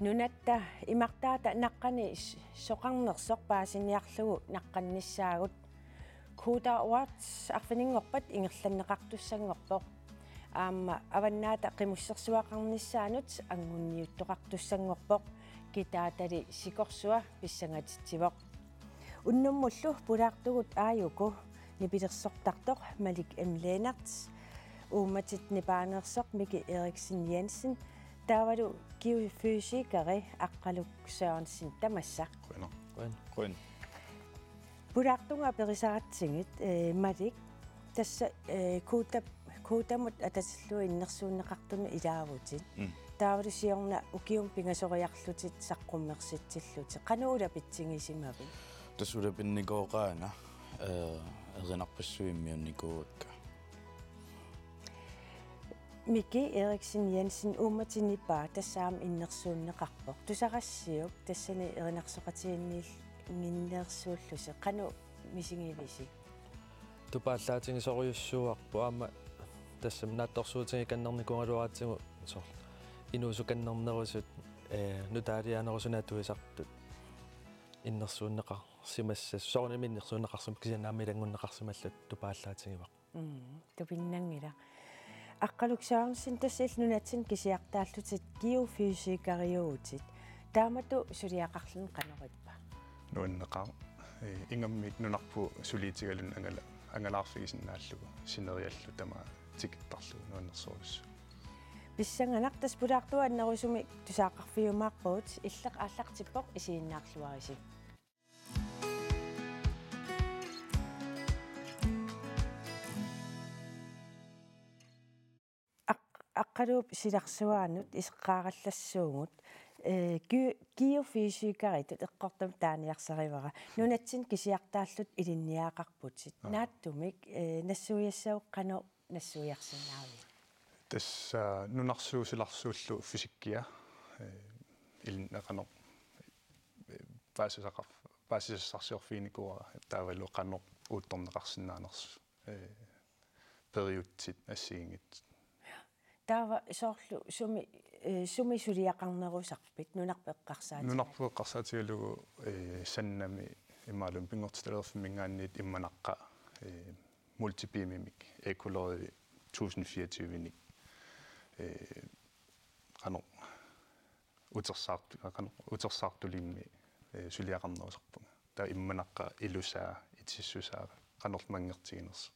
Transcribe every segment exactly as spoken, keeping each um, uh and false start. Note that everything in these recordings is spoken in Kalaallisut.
Nunatta imartaata naqqani s-, soqarnersoq paasiniarlugu naqqannissaagut. Kuuta Awards arfininngorpat ingerlanneqartussanngorpoq. Aamma Avannaata Qimussersuaqarnissaanut anngunniuttoqartussanngorpoq. Kitaatali sikorsua pissangatitsivoq. Unnummullu pulaartugut aajuku nipilersortartoq Malik M. Lennert, uummatit nipaaneersoq Miki Eriksen Jensen, taavalu geofysikeri Aqqaluk Sørensen. Tamassaq. Qujanaq. Qujan. Qujan. Pulaartunga aperisaratsigu, eh, Malik, tassa, eh, Kuuta-, Kuutamut atatillugu innersuunneqartunut ilaavutit. Mm. Taavalu siorna ukiumut pingasoriarlutit saqqummersitsillutit. Qanoq ulapitsigisimaviuk? Tassa ulapinnikooqaanga, eh, erinarpassuit immiunnikuuakka. Miki Eriksen Jensen, uummatit nipaa, tassa aamma innersuunneqarpoq. Tusarassiuk tassani erinarsoqatigiinniil-, -ginnersuullusi, qanoq misigivisi? Tupaallaatigisorujussuuarput, aamma tassami naatsorsuutigikannernikuugaluaratsigu soorlu inuusukannernerusut, eh, nutaaliaanerusuni atuisartut innersuunneqarsimassasut, soorunami innersuunneqarsimapput, kisianni aamma ilanngunneqarsimallutik tupaallaatigivarput. Mm, tupinnanngilaq. Aqqaluk Sørensen, tassa illit nunatsinni kisiartaallutit geofysikeriuvutit. Taamatut suliaqarluni qanoq ippa? Nuanneqaaq. Eh, ingammik nunarput suliitigaluni angala-, angalaarfigisinnaallugu sineriallu tamaat tikittarlugu nuannersorujussuuvoq. Pissanganaq, tassa pulaartugut annerusumik tusagaqarfigiumaarpugut, illeq aallartippoq, isiginnaarluarisi. Aq-, Aqqaluup silarsuaanut iseqqaarallassuugut, eh, geo-, geofysikeritut eqqortumik taaniarsarivara. Nunatsinni kisiartaallutit ilinniagaqarputit. Aa. Naatsumik, eh, nassuiassavut qanoq nassuiarsinnaaviuk? Tassa nunarsuup silarsuullu fysikkia, eh, ilin-, qanoq, eh, paasisaqar-, paasisassarsiorfiginikuuara taavalu qanoq uuttorneqarsinnaanersoq, eh, periutsit assigiinngitsut. Taava soorlu sumi, eh, sumi suliaqarnerusarpit nunarput eqqarsaatigalugu? Nunarput eqqarsaatigalugu, eh, Sandami imaluunniit Pinngortitalerfimminngaanniit immanaqqa, eh, multibeamimik Ecoloredi tusind fireogtyve-nik, eh, qanoq utersaartu-, qanoq utersaartulimmi, eh, suliaqarnerusarpunga. Taava immanaqqa ilusaa, itissusaa, qanorlu manngertiginersoq.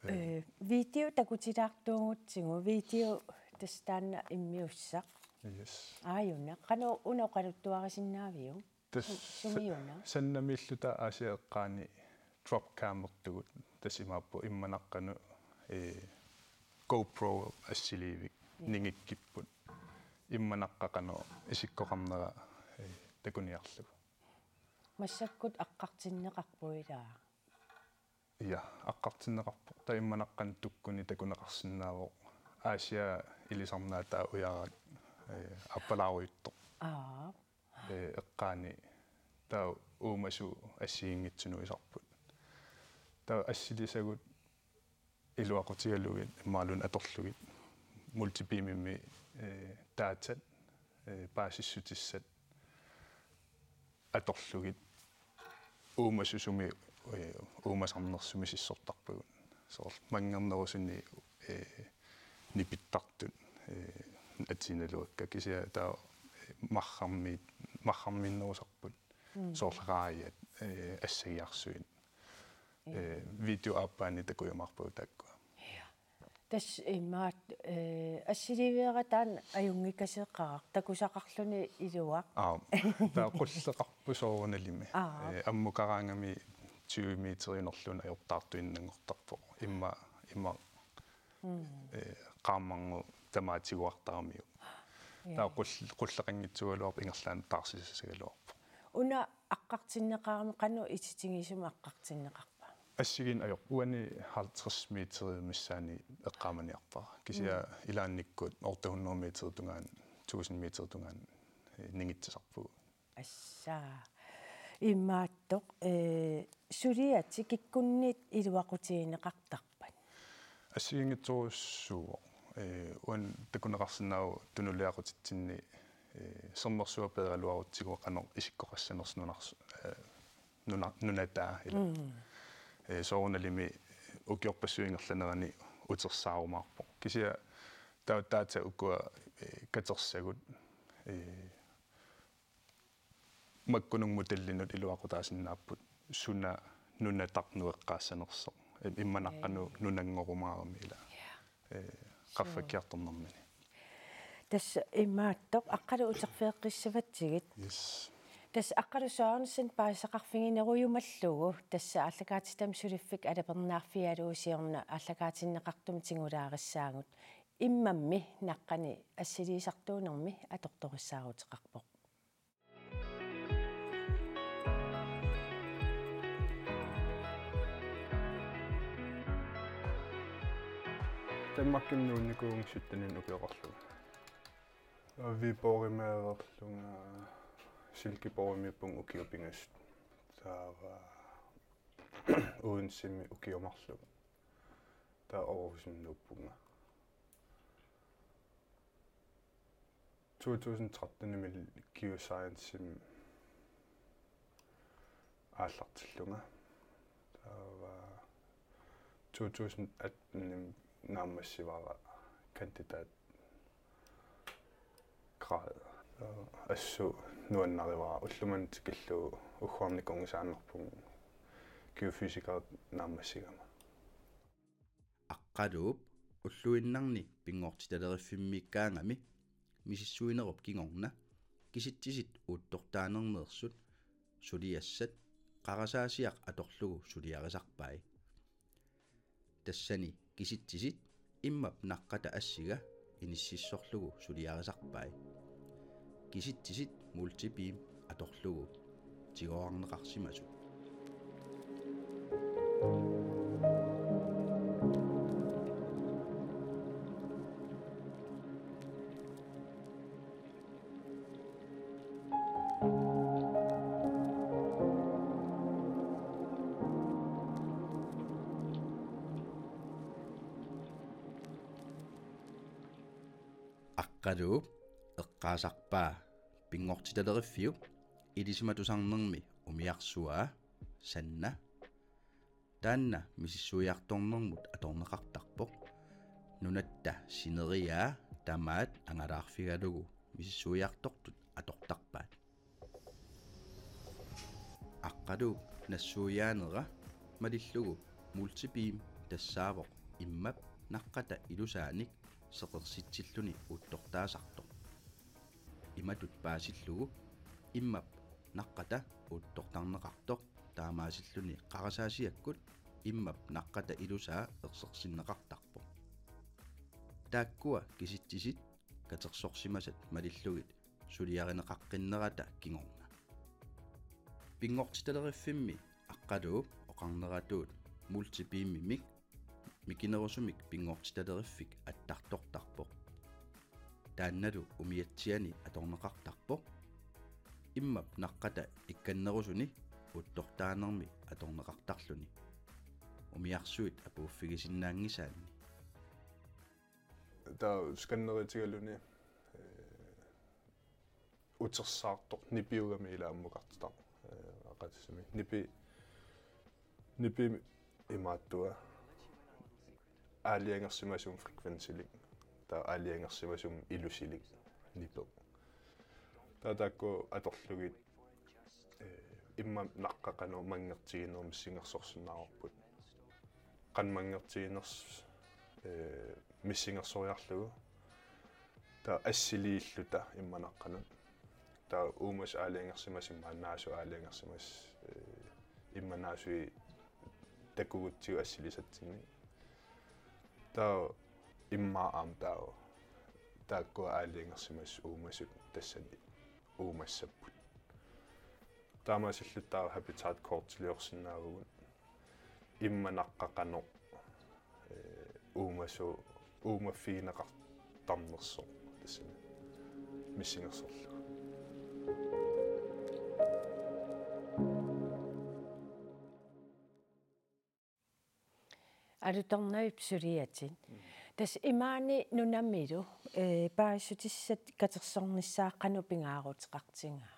Eh, video takutilaartuugutsigu, video tassa taanna immiussaq. Yes. Aajuna, qanoq una oqaluttuarisinnaaviuk? Tassa sumiuna? Sannamiilluta Aasiaat eqqaani drop camertugut, tassa imaappoq immanaqqanut, eh, GoPro assiliivik. Ja. Ningikkipput. Immanaqqa qanoq isikkoqarnera, eh, takuniarlugu. Massakkut aqqartinneqarpoq ilaa? Ja, aqqartinneqarpoq. Taava immanaqqanut tukkuni takuneqarsinnaavoq Aasiaat ilisarnaataa ujarak, eh, aappalaarujuttoq. Aa. Eh, eqqaani taava uumasut assigiinngitsunik nuisarput. Taava assilisagut iluaqutigalugit imaluunniit atorlugit multibeamimmi, eh, datat, eh, paasissutissat atorlugit uumasut sumi, eh, uumasarnersut misissortarpagut. Soorlu manngernerusuni, eh, nipittartut, eh, atiinaluakka, kisianni taava, eh, marrarmi-, marrarmiinnerusarput. Mm. Soorlu raajat, eh, assagiarsuit. Ja. Eh, video aappaani takujumaarpagut taakkua. Ja. Tassa imaattoq, eh, assiliiviara taanna ajunngikkaseqaraq, takusaqarluni iluaq. Aa, taava qulleqarpoq soorunalimi. Aa. Eh, ammukaraangami tyve meteriunerluunniit ajortaartuinnanngortarpoq. Imma, imma, mm, eh, qaammarngup tamaat tiguartaramiuk. Ja. Taava qull-, qulleqanngitsuugaluarpoq, ingerlaannaq taarsisassagaluarpoq. Una aqqartinneqarami, qanoq ititigisumik aqqartinneqarpa? Assigiinneq ajorpoq, uani halvtreds meteriup missaani eqqaamaniarpara. Kisianni, mm, ilaannikkut otte hundrede meter tungaanut, tusind meter tungaanut, eh, ningitsisarpugut. Assa. Imaattoq, eh, suliatit kikkunnit iluaqutigineqartarpat? Assigiinngitsorujussuuvoq. Eh, uani takuneqarsinnaavoq tunuliaqutitsinni Ee, sermersuaq peeraluarutsigu qanoq isikkoqassanersoq nunars-, ee, nuna-, nunataa ila. Mm. Ee, soorunalimi ukiorpassuit ingerlanerani utersaarumaarpoq. Kisianni taava data ukua, ee, katersagut, ee, makkunannga modellinut iluaqutaasinnaapput suna nunataq nueqqaassanersoq. Im-, immaqa naqqanut nunanngorumaarami ila. Ja. Ee, qaffakkiartornermini. Tassa imaattoq Aqqalu uterfigeqqissavatsigit. Yes. Tassa Aqqalu Sørensen paasisaqarfiginerujumallugu tassa aallakaatitami suliffik alapernaarfigalugu siorna aallakaatinneqartumik tigulaarissaagut. Immammi naqqani assiliisartuunermi atortorissaaruteqarpoq. Danmarkimi nuunnikuuvunga syttenini ukioqarlunga. Viborgimiilerlunga Silkeborgimiippunga ukiut pingasut. Taava Odensemi ukiut marluk. Taava Aarhusimi nuuppunga. To tusind trettenimi Geoscience-imi aallartillunga. Taava to tusind attenimi naammassivara kandidatgrad. Taava assut nuannarivara, ullumimut tikillugu ugguarnikuunngisaannarpunga geofysikerit naammassigama. Aqqaluup ulluinnarni pinngortitaleriffimmiikkaangami misissuinerup kingorna kisitsisit uuttortaanermeersut suliassat qarasaasiaq atorlugu suliarisarpai. Tassani kisitsisit immap naqqata assiga inississorlugu suliarisarpai. Kisitsisit Multibeam atorlugu tigorarneqarsimasut. Aqqaluup eqqaasarpaa pinngortitaleriffiup ilisimatusarnermi umiarsuaa Sanna. Taanna misissuiartornermut atorneqartarpoq. Nunatta sineriaa tamaat angalaarfigalugu misissuiartortut atortarpaat. Aqqaluup nassuiaanera malillugu Multibeam tassaavoq immap naqqata ilusaanik seqersitsilluni uuttortaasartoq. Imatut paasillugu immap naqqata uuttortarneqartoq taamaasilluni qarasaasiakkut immap naqqata ilusaa ersersinneqartarpoq. Taakkua kisitsisit katersorsimasat malillugit suliarineqaqqinnerata kingorna. Pinngortitaleriffimmi Aqqaluup oqarneratuut Multibeamimik mikinerusumik pinngortitaleriffik attartortarpoq. Taannalu umiatsiani atorneqartarpoq. Immap naqqata ikkannerusuni uuttortaanermi atorneqartarluni. Umiarsuit apuuffigisinnaanngisaanni. Taava scanneritigaluni, ee, utersaartoq nipiugami ila ammukartitaq, ee, aqatisami. Nipi, nipi imaattua aalajangersimasumik frekvensilik. Taava aalajangersimasumik ilusilik nipeq. Taava taakku atorlugit, ee, immap naqqap qanoq manngertiginerup missingersorsinnaavarput. Qanoq manngertiginersoq, ee, missingersoriarlugu. Taava assiliilluta immap naqqanut. Taava uumasut aalajangersimasut imaannaasut aalajangersimasut, ee, immap naasui takugutsigu assilisatsinnik. Taava immaqa aamma taava taakkua aalajangersimasut uumasut tassani uumassapput. Taamaasilluta taava habitat kortiliorsinnaavugut. Immap naqqap qanoq, ee, uumasu-, uumaffigineqartarnersoq tassami missingersorlugu. Alutornavip suliatit. Mm. Tassa imaani nunamilu, eh, paasissutissat katersornissaat qanoq pingaaruteqartigaa?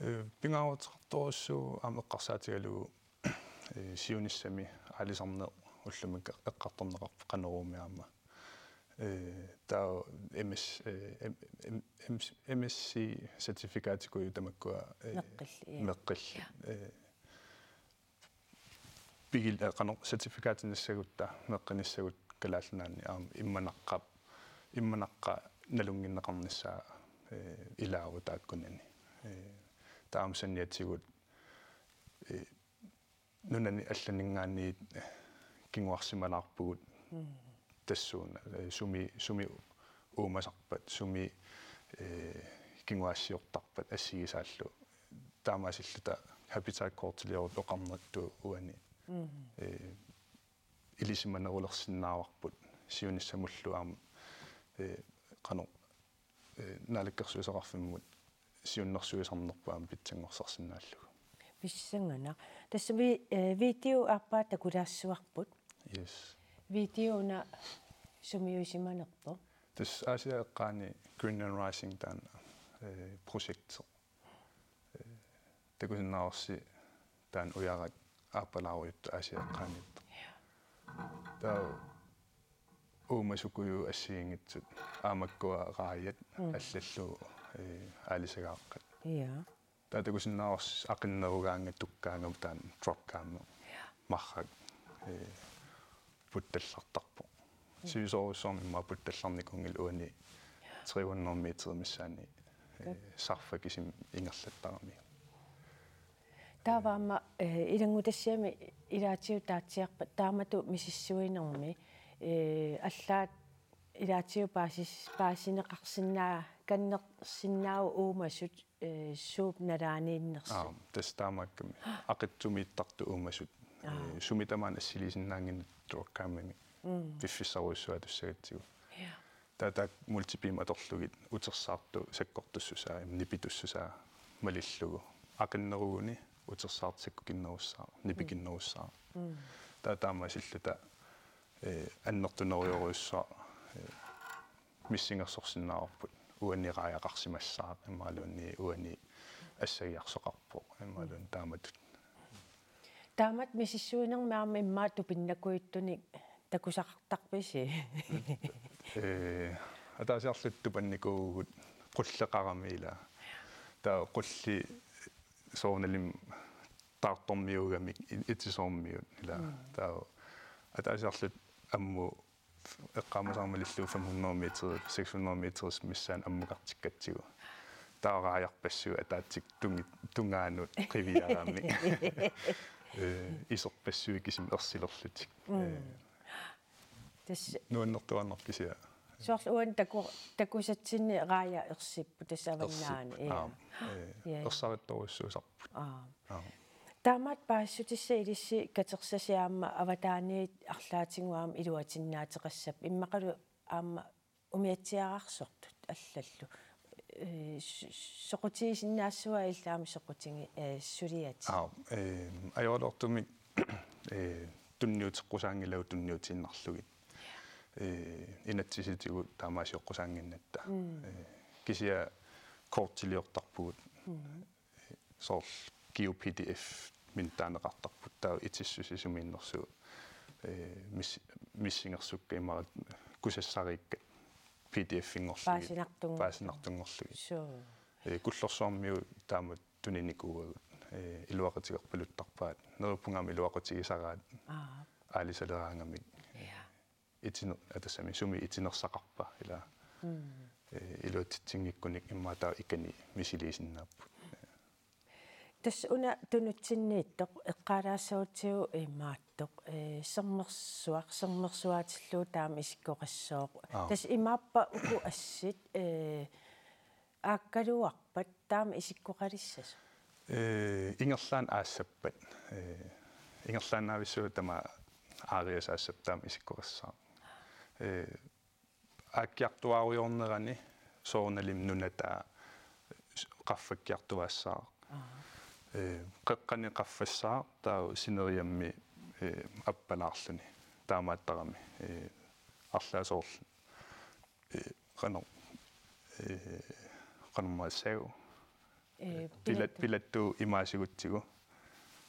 Eh, pingaaruteqartorujussuuvoq aamma eqqarsaatigalugu, eh, siunissami aalisarneq ullumi eqqartorneqarpoq Qanoruumi aamma. Eh, taava M S, eh, M-, M-, M-, M S C certificatikuju tamakkua, eh, Meqqillit, ja. Meqqillit. Ja. Eh, pigil-, eh, qanoq certificatinnissagutta, meqqinnissagutta Kalaallit Nunaanni aamma immanaqqa-, immanaqqa nalunnginneqarnissaa, eh, ilaavoq taakkunani. Eh, taava aamma saniatigut, eh, nunani allaninngaanniit kinguarsimalaarpugut. Mm. Tassuuna, eh, sumi, sumi uumasarpat, sumi, eh, kinguaassiortarpat assigisaallu. Taamaasilluta habitat kortiliorutta oqarnertut uani. Mm. Eh, ilisimanerulersinnaavarput siunissamullu aamma, eh, qanoq, eh, Naalakkersuisoqarfimmut siunnersuisarnerput aamma pitsanngorsarsinnaallugu. Pissanganaq. Tassa vi-, eh, video aappaa takulaassavarput. Yes. Video una sumiusimanerpoq? Tassa Aasiaat eqqaani Greenland Rising taanna, eh, projekti. Eh, takusinnaavarsi taanna ujarak aappalaarujussuaq Aasiaat eqqaaniittoq. Taava uumasukujuit assigiinngitsut aamma makkua raajat. Mm. Allallu, eh, aalisagaaqqat. Ja. Taava takusinnaavarsi aqinnerugaangat tukkaangamut taanna drop cam. Ja. Marrak, eh, puttallartarpoq. Sivisoorujussuarmik immaqa puttallarnikuunngilaq uani tre hundrede meter missaani, eh, sarfaq kisimi ingerlattarami. Taava aamma, eh, ilanngutassiami ilaatigut taatsiarpat taamatut misissuinermi, eh, allaat ilaatigut paasis-, paasineqarsinnaa-, kannersinnaavoq uumasut, eh, suut nalaaniinnersut. Aap, tassa taamaakkami. Aqitsumiittartut uumasut. Aap. Eh, sumi tamaani assiliisinnaannginnatta drop camimik. Mm. Piffissarujussuaq atussagatsigu. Ja. Taava taakku multibeam atorlugit utersaartut sakkortussusaa, nipitussusaa malillugu. Aqinneruguni utersaartut sakkukinnerussaaq, nipikinnerussaaq. Mm. Taava taamaasilluta, eh, annertunerujorujussuaq, eh, missingersorsinnaavarput. Uani raajaqarsimassaaq, imaluunniit uani assagiarsoqarpoq, imaluunniit taamatut. Taamatut misissuinermi aamma immaqa tupinnakujuttunik takusaqartarpisi? Eh, ataasiarluta tupannikuuvugut qulleqarami ilaa. Taava qulli soorunalimi taartormiuugamik i-, itisoormiut ilaa. Mm. Taava ataasiarluta ammut eqqaamasara malillugu fem hundrede meter, seks hundrede meter missaani ammukartikkatsigu. Taava raajarpassuit ataatsikkut tungi-, tungaanut qiviaramik. Eh, iserpassuit kisimi ersilerlutik. Mm. Eh, tassa nuannertuaannarpoq kisianni. Soorlu uani taku-, takusatsinni raaja ersipput tassa avannaani. Ersipput, ja. Aap. Eh, ja, ja. Ersarittorujussuusarput. Aap. Aap. Taamaat paasissutissat ilissi katersasi aamma avataaniit arlaatigut aamma iluatsinnaateqassapput. Immaqalu aamma umiatsiaararsortut allallu. Eh, s-, soqutigisinnaassavaa illit aamma soqutigi-, eh, suliatit. Aap, eh, ajoraluartumik, eh, tunniuteqqusaanngilagut tunniutiinnarlugit. Eh, inatsisitigut taamaasioqqusaannginnatta. Mm. Eh, kisianni kortiliortarpugut. Mm. Soorlu GeoPDF-mik taaneqartarput taava itissusi sumiinnersuut, eh, mis-, missingersukkat immaqa kusassariikkat PDF-inngorlugit. Paasinartunngorlugit. Paasinartunngorlugit. Suu. Eh, Kullorsuarmiut taamatut tuninikuuagut, eh, iluaqutigerpaluttarpaat. Neriuppunga aamma iluaqutigisaraat. Aap. Aalisaleraangamik. Ja. Itiner-, atassami sumi itinersaqarpa ilaa. Mm. Eh, iluatsitsinngikkunik immaqa taava ikani misiliisinnaapput. Tassa una tunutsinniittoq eqqaalaassagutsigu imaattoq, eh, sermersuaq, sermersuaatillugu taama isikkoqassooq. Aap. Tassa imaappa uku assit, eh, aakkaluarpat taama isikkoqalissasut? Eh, ingerlaannaq aassappat. Eh, ingerlaannaavissuaq tamaat aariasaassapput taama isikkoqassaaq. Eh, aakkiartuaarujoornerani soorunalimi nunataa qaffakkiartuaassaaq. Aap. Eh, qeqqani qaffassaaq taava sineriammi, eh, appalaarluni. Taamaattarami, eh, arlaasoorl-, ee, qanoq, ee, qanormaa sagu. Ee, pilat-, pilattu-, pilattuut imaasigutsigu.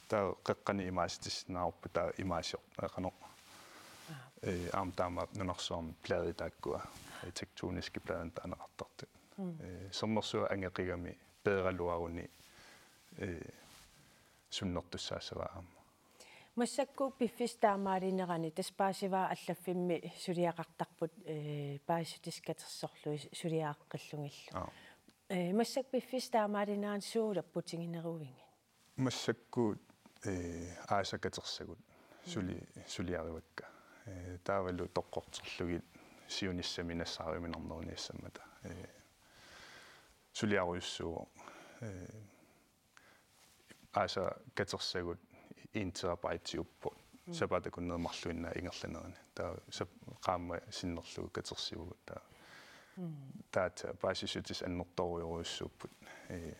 Taava qeqqani imaasitissinnaavarput taava imaasior-, ee, qanoq. Aa. Ee, aamma taama nunarsuarmi plader taakkua. Ee, tektoniske plader taaneqartartut. Mm. Ee, sermersuaq angeqigami peeraluaruni, ee, sunnertussaassavaa aamma. Massakkut piffissap taamaalinerani tassa paasivara allaffimmi suliaqartarput, ee, paasissutissat katersorlugit suliaqaqqillugillu. Aa. Ee, massakkut piffissap taamaalinerani suut apputigineruigit? Massakkut, ee, aasaq katersagut suli-, suliarivakka. Ee, taavalu toqqorterlugit siunissami nassaariuminarneruniassammata. Ee, suliarujussuuvoq. Ee, aasaq katersagut en terabytiuppoq. Mm. Sapaatip akunneri marluinnaat ingerlanerini. Taava sap-, qaammat sinnerlugu katersivugut taava. Mm. Taava paasissutissat annertoorujorujussuupput. Ee.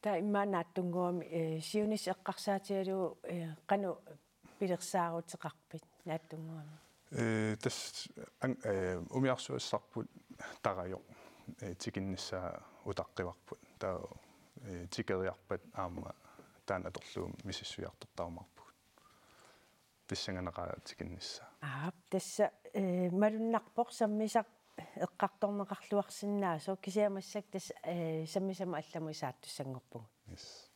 Taava immaqa naatsunnguamik, ee, siunissaq eqqarsaatigalugu, ee, qanoq pilersaaruteqarpit naatsunnguamik? Ee, tassa an-, ee, umiarsuassarput tarajoq, ee, tikinnissaa utaqqivarput. Taava, ee, tikeriarpat aamma taanna atorlugu misissuiartortarumaarpugut. Pissanganaqaaq tikinnissaa. Aap, tassa, ee, malunnarpoq sammisaq eqqartorneqarluarsinnaasoq, kisianni massakkut tassa, ee, sammisamut allamut isaattussanngorpugut. Yes.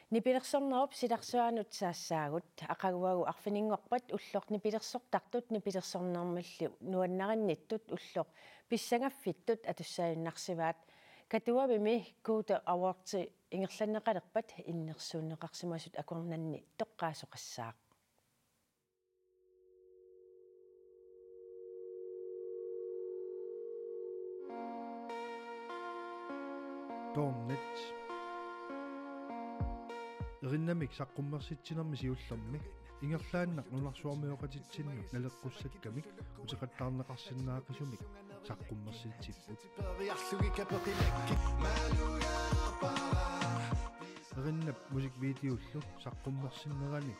Nipilersornerup silarsuanut saassaagut, aqaguagu arfininngorpat ulloq nipilersortartut nipilersornermillu nuannarinnittut ulloq pissangaffittut atussaajunnarsivaat. Katuavimi Kuuta Awards ingerlanneqalerpat innersuunneqarsimasut akornanni toqqaasoqassaaq. Doornit. Erinnamik saqqummersitsinermi siullermi ingerlaannaq nunarsuarmioqatitsinnut naleqqussakkamik uteqattaarneqarsinnaaqisumik saqqummersitsipput. Erinnap musikvideollu saqqummersinnerani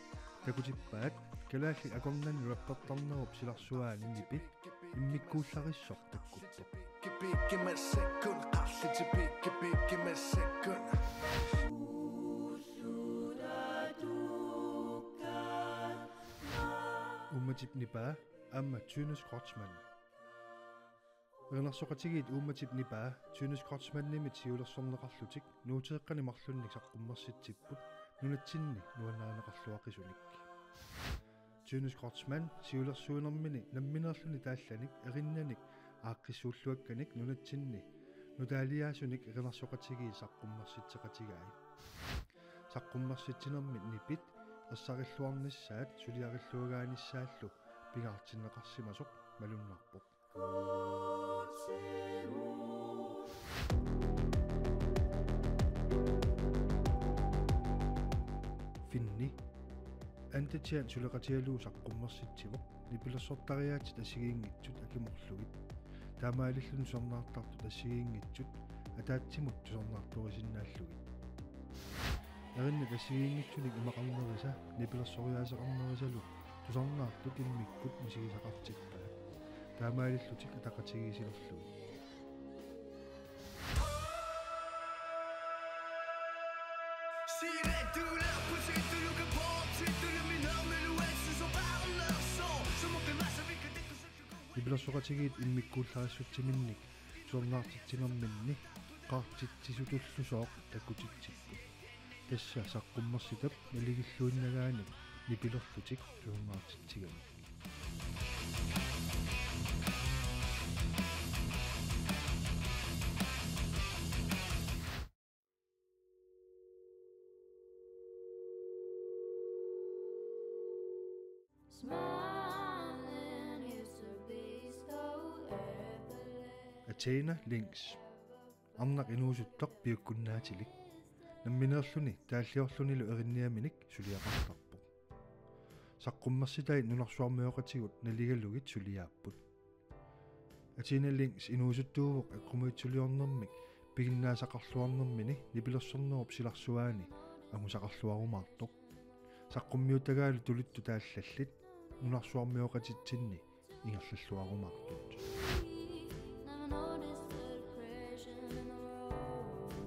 takutippaat kalaallit akornanni rappertarnerup silarsuaani Nipi immikkuullarissoq takkuttoq. Uummatip nipaa aamma Tønnes Kreutzmann. Erinarsoqatigiit Uummatip nipaa Tønnes Kreutzmannimit siulersorneqarlutik nuuteeqqani marlunnik saqqummersitsipput nunatsinni nuannarineqarluaqisunik. Tønnes Kreutzmann siulersuinermini nammineerluni taallanik erinnanik aaqqissuulluakkanik nunatsinni nutaaliaasunik erinarsoqatigiit saqqummersitseqatigai. Saqqummersitsinermi Nipit ersarilluarnissaat suliarilluagaanissaallu pingaartinneqarsimasoq malunnarpoq. Finni. Andetian suleqatigalugu saqqummersitsivoq nipilersortariaatsit assigiinngitsut akimorlugit. Taamaalilluni tusarnaartartut assigiinngitsut ataatsimut tusarnaartorisinnaallugit. Erinnat assigiinngitsunik imaqarnerisa nipilersoriaaseqarnerisalu tusarnaartut immikkut misigisaqartippaat. Taamaalillutik ataqatigiissilerlugit. Nipilersoqatigiit immikkuullarissutsiminnik tusarnaartitsinerminni qaartitsisutullusooq takutitsipput. Tassa saqqummersitap naligiilluinnagaanik nipilerlutik tusarnaartitsigamik. Athena Links. Arnaq inuusuttoq piukkunnaatilik. Nammineerluni taalliorlunilu erinniaminik suliaqartarpoq. Saqqummersitai nunarsuarmioqatigut naligalugit suliaapput. Athena Links inuusuttuuvoq eqqumiitsuliornermik Piginnaasaqarluarnermini nipilersornerup silarsuaani angusaqarluarumaartoq. Saqqummiuttagaalu tuluttut taallallit nunarsuarmioqatitsinni ingerlalluarumaartut. Never noticed the depression in the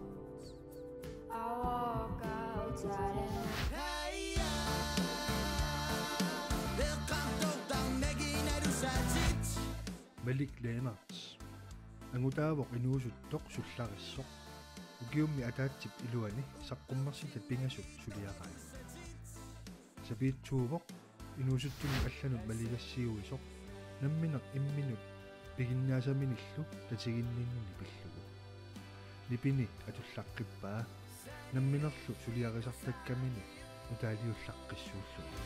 roads. I walk outside and Malik Lennert. Angutaavoq inuusuttoq sullarissoq. Ukiummi ataatsip iluani saqqummersitat pingasut suliarai. Sapiitsuuvoq inuusuttunut allanut maligassiuisoq. Nammineq imminut piginnaasaminillu tatiginninnini pillugu. Nipini atullaqqippaa. Namminerlu suliarisartakkamini nutaaliullaqqissuulluni.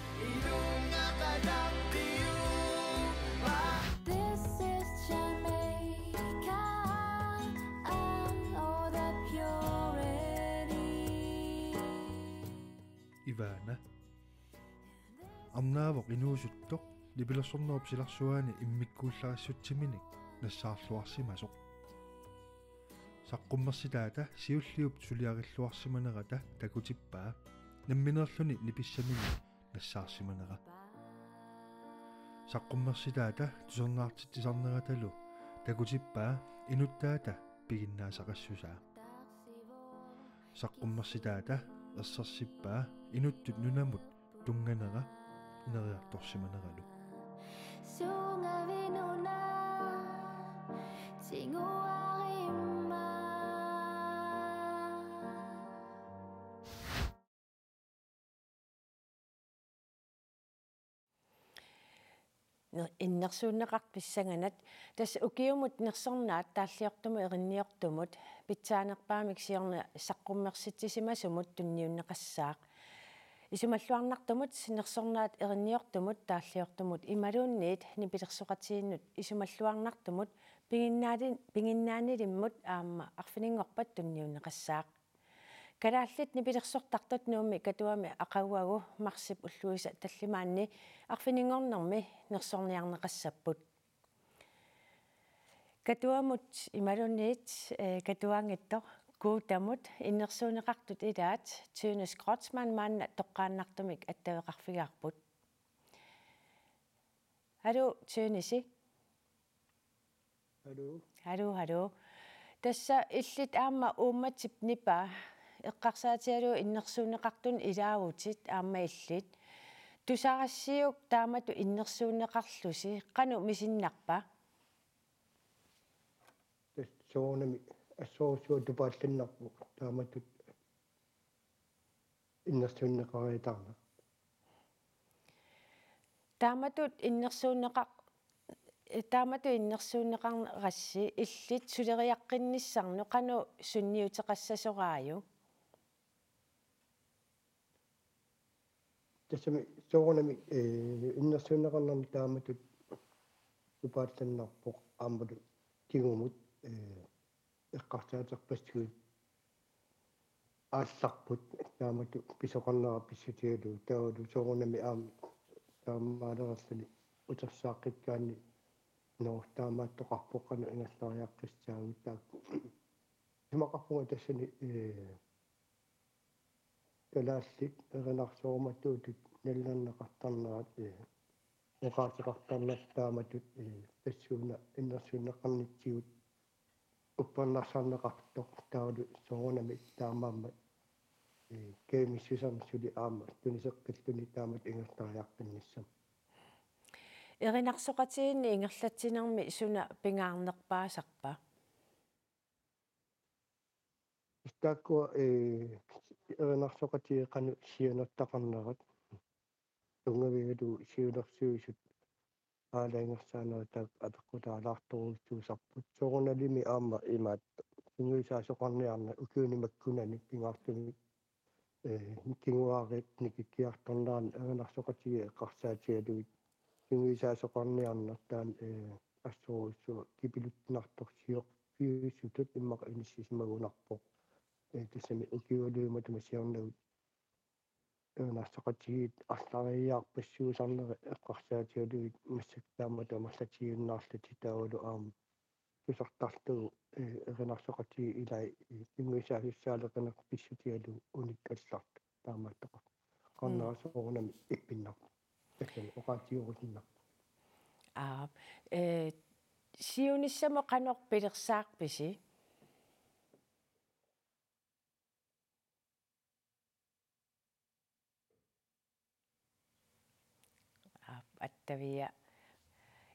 This is Jamaica, I'm all the purity. Ivana. Arnaavoq inuusuttoq nipilersornerup silarsuaani immikkuullarissutsiminik nassaarluarsimasoq. Saqqummersitaata siulliup suliarilluarsimanerata takutippaa nammineerluni nipissamini nassaarsimanera. Saqqummersitaata tusarnaartitsisarneratalu takutippaa inuttaata piginnaasaqassusaa. Saqqummersitaata ersersippaa inuttut nunamut tunnganera ineriartorsimaneralu. Suungavinuna tinguarima. Ner-, innersuunneqartut pissanganaq. Tassa ukiumut nersornaat taalliortumut erinniortumut pitsaanerpaamik siorna saqqummersitsisimasumut tunniunneqassaaq. Isumalluarnartumut nersornaat erinniortumut taalliortumut imaluunniit nipilersoqatigiinnut isumalluarnartumut piginnaali-, piginnaanilimmut aamma arfininngorpat tunniunneqassaaq. Kalaallit nipilersortartut Nuummi Katuami aqaguagu marsip ulluisa tallimaanni arfininngornermi nersorniarneqassapput. Katuamut imaluunniit, eh, Katuanngitsoq Guutamut innersuunneqartut ilaat Tønnes Kreutzmann maanna toqqaannartumik attaveqarfigaarput. Aluu, Tønnesi. Aluu. Aluu, aluu. Tassa illit aamma uummatip nipaa eqqarsaatigalugu innersuunneqartunut ilaavutit aamma illit. Tusarassiuk taamatut innersuunneqarlusi qanoq misinnarpa? Tassa soorunami assorsuaq tupaallannarpoq taamatut innersuunneqariataarneq. Taamatut innersuunneqa-, taamatut innersuunneqarnerassi illit suleriaqqinnissannut qanoq sunniuteqassasoraajuk? Tassami soorunami, eh, innersuunneqarnermi taamatut tupaallannarpoq aammalu kingumut, eh, eqqarsaaterpassuit aallarput taamatut pisoqarnera pissutigalugu taavalu soorunami aamma taamaaleralluni utersaaqqikkaanni noo taamaattoqarpoq qanoq ingerlariaqqissaagut taakku. Isumaqarpunga tassani, eh, kalaallit erinarsorumatuutut nallineqartarnerat, eh, oqaaseqartarnerat taamatut, eh, tassuuna innersuunneqarnitsigut uppernarsarneqartoq taavalu soorunami taamaammat, eh, kajumissusernik suli aamma tuniseqqilluni taamatut ingerlariaqqinnissaq. Erinarsoqatigiinni ingerlatsinermi suna pingaarnerpaasarpa? Taakkua, eh, erinarsoqatigiit qanoq siunertaqarnerat tunngavigalugu siunersuisut aalajangersaanerat taakku apeqqutaalaartorujussuusarput. Soorunalimi aamma imaattoq sungiusaasoqarniarneq ukiuni makkunani pingaartumik, eh, kinguaariit nikikkiartornerani erinarsoqatigiit eqqarsaatigalugit sungiusaasoqarniarneq taanna, eh, assorujussuaq kipiluttunartorsiorfiusutut immaqa inissisimagunarpoq. Eh, tassami ukiualuit matuma siornagut erinarsoqatigiit arlariiaarpassuusarnerat eqqarsaatigalugit massakkut taamatut amerlatigiunnaarlutik taavalu aamma tusartarlugu, ee, erinarsoqatigiit ilai, ee, pinngusaasussaaleqineq pissutigalugu unikkallartoq taamaattoqarpoq. Qarnera soorunami ippinnarpoq. Tassani oqaatigerusunnarpoq. Aap, ee, siunissamut qanoq pilersaarpisi? Aap, Attavia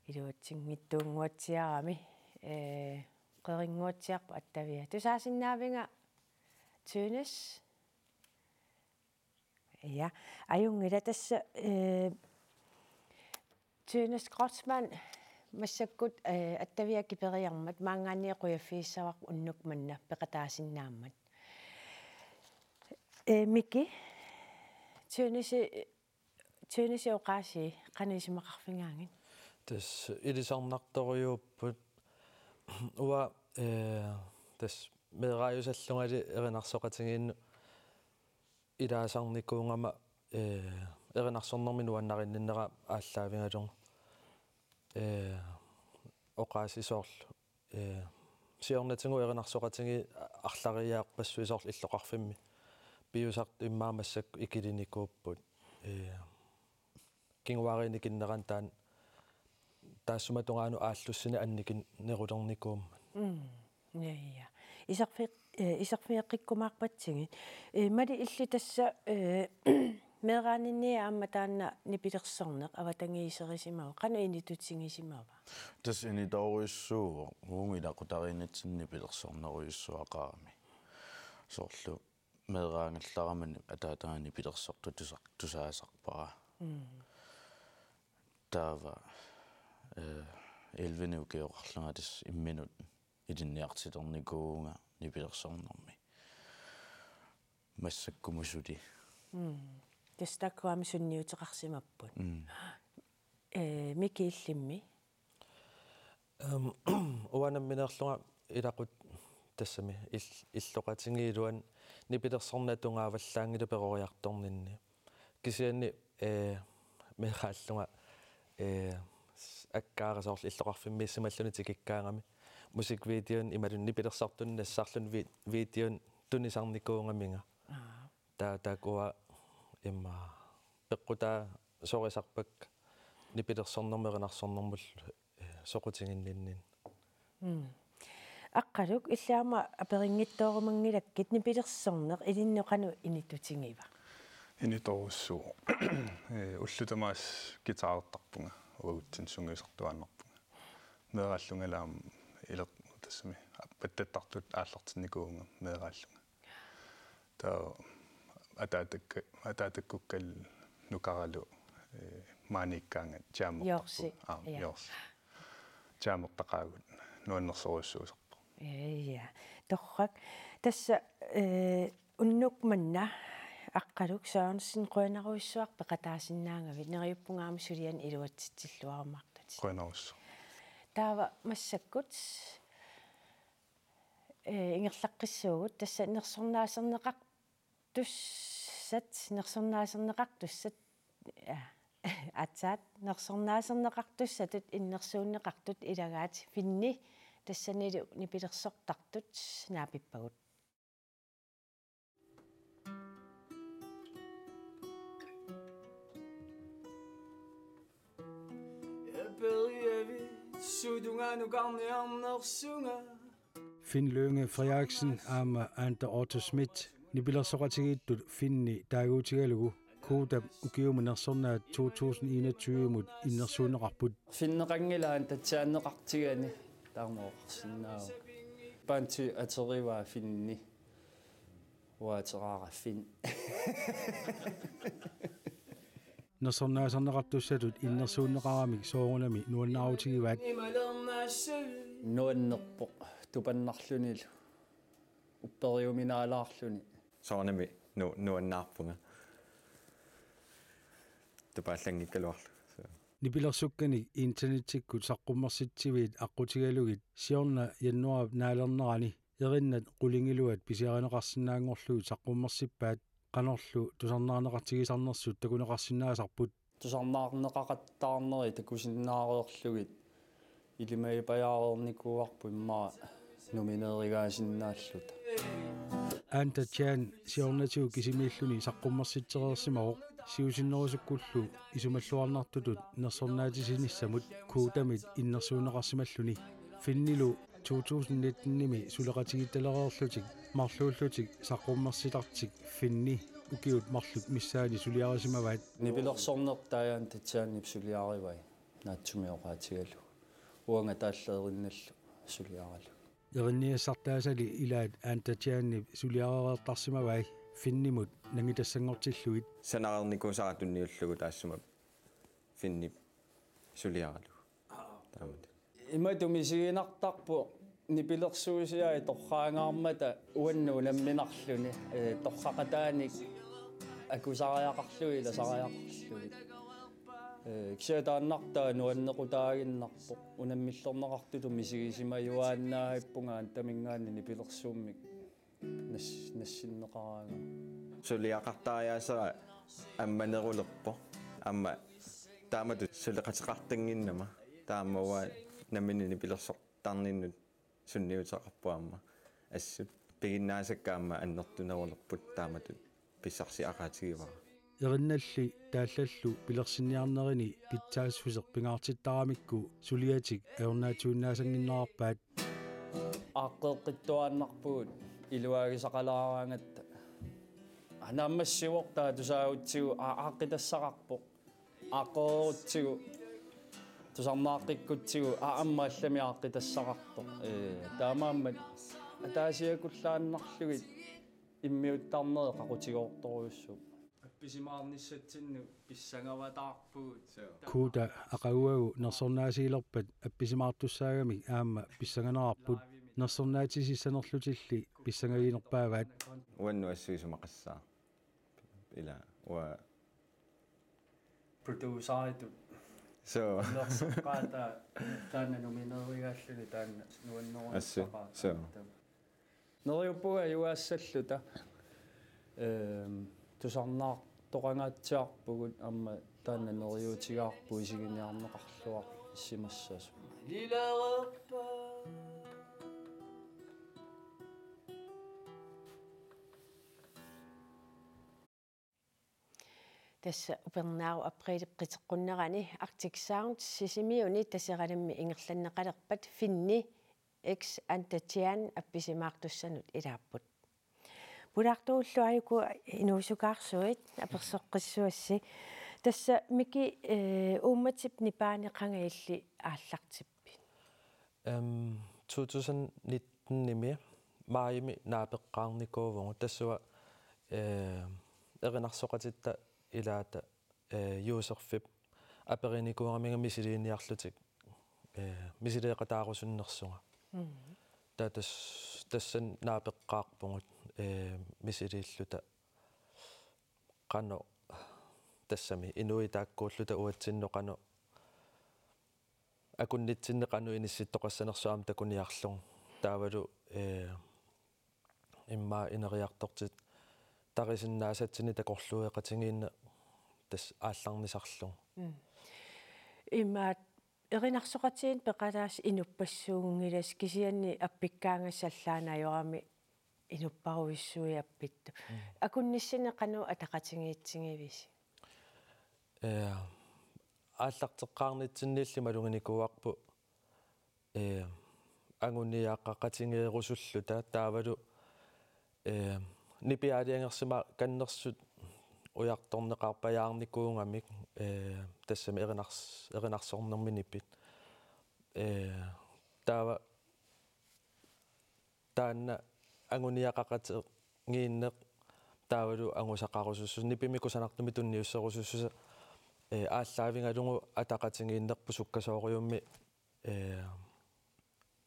iluatsinngitsuunnguatsiarami, ee, qerinnguatsiarpoq Attavia. Tusaasinnaavinga Tønnes? Ja, ajunngilaq tassa, ee, Tønnes Kreutzmann massakkut, ee, Attavia kiperiarmat maanngaanniit qujaffigissavarput unnuk manna peqataasinnaammat. Ee, Miki, Tønnesi, Tønnesi oqaasii qanoq isumaqarfigaangat? Tassa ilisarnartorujuupput. Uanga, ee, tassa meeraajusallungali erinarsoqatigiinnut ilaasarnikuugama, ee, erinarsornermi nuannarinninnera aallaavigalugu, ee, oqaasii soorlu, ee, siornatigut erinarsoqatigiit arlariarpassuit soorlu illoqarfimmi piusartut immaqa massakkut ikilinikuupput. Ee, kinguaariinnikinnerani taanna taassuma tungaanut aallussineq annikinnerulernikuummat. Mm. Ja, ja. Iserfi-, eh, iserfigeqqikkumaarpatsigit. Eh, Mali, illit tassa, eh, meeraaninni aamma taanna nipilersorneq avatangiiserisimava? Qanoq initutigisimava? Tassa initoorujussuuvoq, uagut ilaqutariinnitsinni nipilersornerujussuaqarami. Soorlu meeraagallaramani ataataga nipilersortut tusa-, tusaasarpara. Mm. Taava, eh, elleve-ni ukioqarlunga tassa imminut ilinniartiternikuuvunga nipilersornermi. Massakkumut suli. Mm. Tassa taakkua aamma sunniuteqarsimapput. Mm. Eh, Miki, illimmi? Ehm, uanga nammineerlunga ilaqut-, tassami il-, illoqatigiit iluanni nipilersorneq tungaavallaanngilaq peroriartorninni. Kisianni, eh, meeraallunga, eh, s-, akkaara soorlu illoqarfimmiissimalluni tikikkaangami musikvideoni imaluunniit nipilersortunut nassarluni vi-, videoni tunisarnikuugaminga. Aa. Taa-, taakkua immaqa peqqutaasorisarpakka nipilersornermut erinarsornermullu, eh, soqutiginninninni. Mm. Aqqaluk, illit aamma aperinngitsoorumanngilakkit nipilersorneq ilinnut qanoq initutigiva? Initoorujussuuvoq. Eh, ullut tamaasa guitarertarpunga, uagutsinnut sungiusartuaannarpunga. Meeraallungali aamma ileq-, tassami, pattattartut aallartinnikuuvunga meeraallunga. Taava ataatakka-, ataatakkukkallu nukaralu, eh, maaniikkaangat jaammertarput. Jorsi. Aa, ja. Jorsi. Jaammertaqaagut nuannersorujussuusarpoq. Ja, ja. Torrak. Tassa, eh, unnuk manna Aqqaluk Sørensen, qujanarujussuaq peqataasinnaagavit, neriuppunga aamma sulianik iluatsitsilluarumaartutit. Qujanarujussuaq. Taava massakkut, eh, ingerlaqqissuugut, tassa nersornaaserneqartussat, nersornaaserneqartussat, eh, aatsaat, nersornaaserneqartussatut innersuunneqartut ilagaat Finni, tassanilu nipilersortartut naapippagut. Finn Lynge Frederiksen aamma Ante Otto Schmidt nipilersoqatigiittut Finni taaguutigalugu Kodap ukiumut nersornaat to tusind enogtyve-mut innersuunneqarput. Finneqanngilaat tatsiaanneqartigani taama oqarsinnaavoq. Banti aterivaa Finni. Uaateraara Finn. Nersornaaserneqartussatut innersuunneqaramik soorunami nuannaarutigivaat. Nuannerpoq tupannarlunilu. Upperiuminaalaarluni. Soorunami nu-, nuannaarpunga. Tupaallanngikkaluarlunga. So. Nipilersukkanik internettikkut saqqummersitsiviit aqqutigalugit siorna januaarip naalernerani erinnat qulingiluat pisiarineqarsinnaanngorlugit saqqummersippaat, qanorlu tusarnaarneqartigisarnersut takuneqarsinnaasarput. Tusarnaarneqaqattaarneri takusinnaareerlugit Ilimagipajaareernikuuarput immaqa nomineerigaasinnaalluta. Anta Chan siornatigut kisimiilluni saqqummersitsereersimavoq, siusinnerusukkullu isumalluarnartutut nersornaatisinissamut Kodamit innersuunneqarsimalluni. Finnilu to tusind nitten-imi suleqatigiittalereerlutik marluullutik saqqummersitartik Finni ukiut marluk missaanni suliarisimavaat. Nipilersornertaa Anta Chanip suliarivai naatsumik oqaatigalugu. Uanga taalleerinnallu suliaralugu. Erinniassartaasali ilaat Anta Chanip suliarereertarsimavai Finnimut nangitassanngortillugit. Sanareernikuusara tunniullugu taassuma Finnip suliaralugu. Taamatut. Imatut misiginartarpoq nipilersuusiai torraangaarmata uannut unamminarluni, ee, torraqataanik akusariaqarlugit ilasariaqarlugit. Ee, kisianni taannartaa nuannequtaaginnarpoq unammillorneqartutut misigisimajuaannaavippunga Antaminngaanniit nipilersuummik nas-, nassinneqaraangama. Suliaqartariaasera ammanerulerpoq. Aamma taamatut suleqateqartannginnama. Taamaammat nammineq nipilersortarninnut sunniuteqarpoq aamma. Assut piginnaasakka aamma annertunerulerput taamatut pissarsiaqaatigivara. Erinnalli taallallu pilersinniarnerini pitsaassuseq pingaartittaramikku suliatik ajornaatsuinnaasannginnerarpaat. Aaqqeeqqittuaannarpugut iluaagisaqalaaraangatta. Aa, naammassivoq taava tusaagutsigu aa-, aaqqitassavarput. Aaqqereerutsigu tusarnaaqqikkutsigu aa-, aamma allamik aaqqitassavarput. Ee, taamaammat ataasiakullaannarlugit immiuttarneri qaqutigoortorujussuupput. Appisimaarnissatsinnut pissangavataarpugut. Koda aqaguagu nersornaasiilerpat appisimaartussaagamik aamma pissanganerarput. Nersornaatisissanerlutilli pissangaginerpaavaat. Uannut assut isumaqassaaq. Ila uanga produceritut. Soo. Nersoqqaata taanna nomineerigaalluni taanna nuannerunarpara. Assut, soo. Neriuppunga ajugaassalluta. Ehm, tusarnaartoqangaatsiarpugut aamma taanna neriuutigaarput isiginiarneqarluarsimassasoq. Tassa upernaaq apriilip qiteqqunnerani Arctic Sound Sisimiuni Taseralimmi ingerlanneqalerpat Finni X Anta Chan appisimaartussanut ilaapput. Pulaartugullu aajuku inuusukaarsuit apersoqqissuassi. Tassa Miki, eh, uummatip nipaani qanga illit aallartippit? Ehm, to tusind nitten-imi maajimi naapeqqaarnikuuvugut. Tassunga, eh, erinarsoqatitta ilaata, eh, Josefip aperinikuugaminga misiliiniarlutik, eh, misileeqataarusunnersunga. Mm. Taava tas-, tassani naapeqqaarpugut, eh, misiliilluta qanoq tassami inuit taakkuulluta uatsinnut qanoq akunnitsinni qanoq inissittoqassanersoq aamma takuniarlugu. Taavalu, eh, immaqa ineriartortitarisinnaasatsinnik takorluueqatigiinneq tassa aallarnisarlugu. Mm. Immaqa erinarsoqatigiinneq peqataasut inuppassuunngilassi kisianni appikkaangassi allaat ajorami inupparujussuit appittut. Mm. Akunnissinni qanoq ataqatigiitsigivisi? Eh, aallarteqqaarnitsinniilli maluginikuuarput, eh, anguniagaqatigeerusulluta taavalu, eh, nipiaaliangersimakannersut ujartorneqarpajaarnikuugamik, eh, tassami erinars-, erinarsornermi nipit. Eh, taava taanna anguniagaqatigiinneq taavalu angusaqarusussuseq, nipimik kusanartumik tunniusserusussuseq, eh, aallaavigalugu ataqatigiinnerput sukkasoorujussuarmik, eh,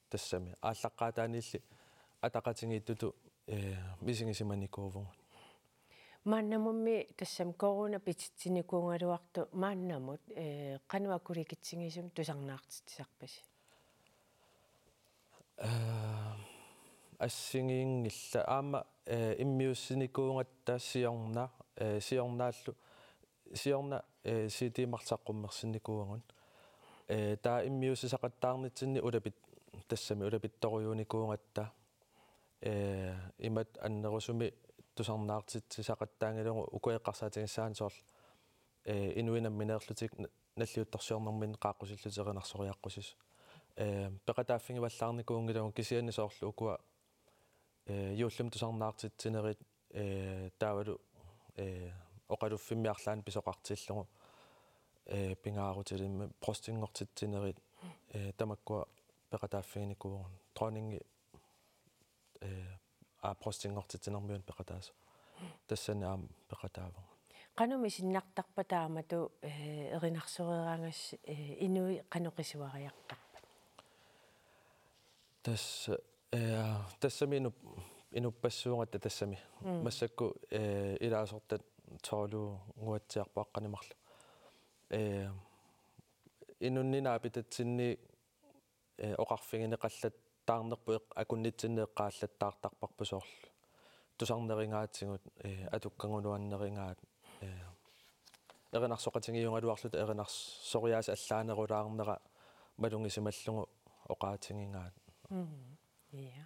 tassami aallaqqaataaniilli ataqatigiittutut, eh, misigisimanikuuvugut. Maannamummi tassami corona pititsinikuugaluartoq maannamut, eh, qanoq akulikitsigisumik tusarnaartitsisarpisi? Eh, assigiinngillat aamma, eh, immiussinikuugatta siorna, eh, siornaallu, siorna, eh, C D-mik saqqummersinnikuuagut. Ee, taava immiussisaqattaarnitsinni ulapit-, tassami ulapittorujuunikuugatta, ee, imatut annerusumik tusarnaartitsisaqattaanngilagut uku eqqarsaatigissagaanni soorlu, ee, inuit nammineerlutik na-, nalliuttorsiornerminni qaaqqusillutik erinarsoreqqusisoq. Ee, peqataaffigivallaarnikuunngilagut kisianni soorlu ukua, ee, juullimi tusarnaartitsinerit, ee, taavalu, ee, oqaluffimmi arlaannik pisoqartillugu, ee, pingaarutilimmi brystinngortitsinerit, ee, tamakkua peqataaffiginikuuagut. Dronningi, ee, aa, brystinngortitsinermiunut peqataasoq. Tassani aamma peqataavugut. Qanoq misinnartarpa taamatut, ee, erinarsoreeraangassi, ee, inuit qanoq qisuariartarpat? Tassa, ee, tassami inup-, inuppassuugatta tassami. Mm. Massakkut, ee, ilaasortat tolv-nguatsiarput aqqaneq-marluk. Ee, inunnik naapitatsinni, ee, oqarfigineqallattaarnerput eq-, akunnitsinni eqqaallattaartarparput soorlu. Tusarnerigaatigut, ee, atukkagut nuannerigaat, ee, erinarsoqatigiugaluarluta erinarsoriaaseq allaanerulaarnera malugisimallugu oqaatigigaat. Mm. Ja.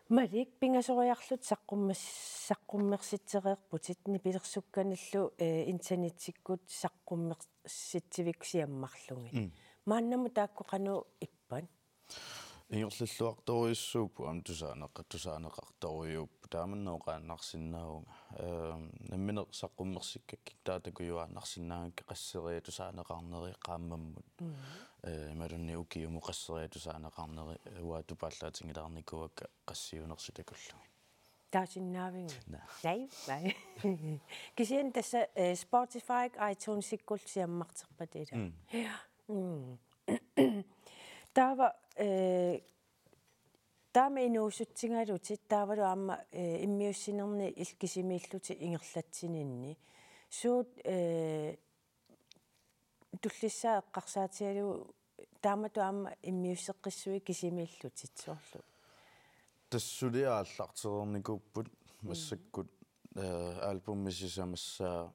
Malik, pingasoriarlutit saqqummers-, saqqummersitsereerputit nipilersukkanillu, ee, internettikkut saqqummersitsivikkut siammarlugit. Mm. Maannamut taakku qanoq ippat? Ingerlalluartorujussuupput aamma tusaaneqa-, tusaaneqartorujuupput. Taamannak oqaannarsinnaavunga. Ehm, nammineq saqqummersikkakkit taava takujuaannarsinnaagakkit qasseriarlutik tusaaneqarneri qaammammut. Mm. Ee, imaluunniit ukiumut qasseriarlutik tusaaneqarneri, ee, uanga tupaallaatigilaarnikuuakka qassiunersut takullugit. Taasinnaaviuk? Naa. Naa, naa. Kisianni tassa, ee, Spotify, iTunesikkullu siammarterpat ilaa. Mm. Ja. Mm. Taava, ee, taama inuusutsigalutit taavalu aamma, ee, immiussinerni illit kisimiillutit ingerlatsininni. Suut, ee, tullissaa eqqarsaatigalugu taamatut aamma immiusseqqissuit kisimiillutit soorlu? Tassa suliaq aallartereernikuupput. Mm. Massakkut, ee, albumip sisamassaa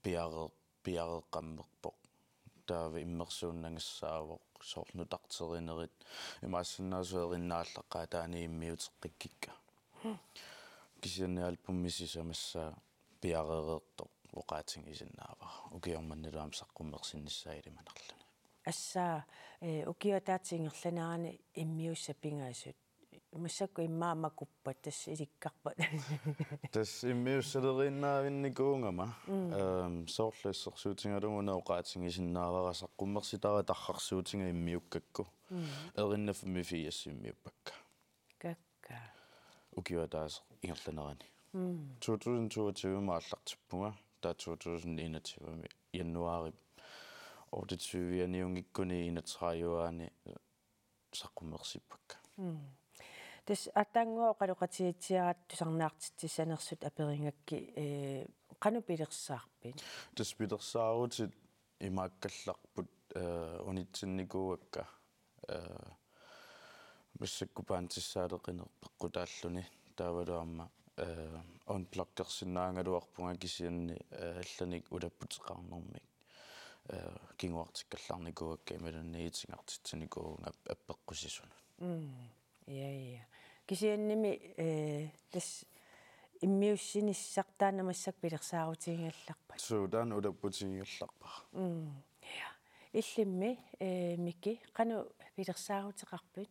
piareer-, piareeqqammerpoq. Taava immersuunnagassaavoq, soorlu nutarterinerit, imaassinnaavoq erinaallaqqaataani immiuteqqikkikka. Hmm. Kisianni albumip sisamassaa piareereertoq oqaatigisinnaavara. Ukioq mannalu aamma saqqummersinnissaa ilimanarluni. Tassa, ee, ukiup ataatsip ingerlanerani immiussat pingasut. Massakkut immaqa makuppat tassa ilikkarpat. Tassa immiussaleriinnaavinnikuugama, mm, ehm, soorlu assersuutigalugu una oqaatigisinnaavara saqqummersitara tarrarsuutiga immiukkakku. Mm. Erinna femogfirs immiuppakka. Kakkaak. Ukiup ataaseq ingerlanerani. Mm. To tusind toogtyve aallartippunga, taava to tusind enogtyve januaarip otteogtyve-aniunngikkuni enogtredive-ani saqqummersippakka. Mm. Tassa aatsaannguaq oqaloqatigiitsiaratta tusarnaartitsissanersut aperigakkit, ee, qanoq pilersaarpit? Tassa pilersaarutit imaakkallarput, ee, unitsinnikuuakka, ee, massakkut bandissaaleqineq peqqutaalluni taavalu aamma, ee, unpluggersinnaagaluarpunga kisianni, ee, allanik ulapputeqarnermik. Ee, kinguartikkallarnikuuakka imaluunniit itigartitsinikuuvunga ap-, appeqqusisunut. Mm. Ja, ja. Kisiannimi, ee, tassa immiussinissaq taanna massakkut pilersaarutigigallarpat? Suu, taanna ulapputigigallarpara. Mm. Ja. Illimmi, ee, Miki, qanoq pilersaaruteqarpit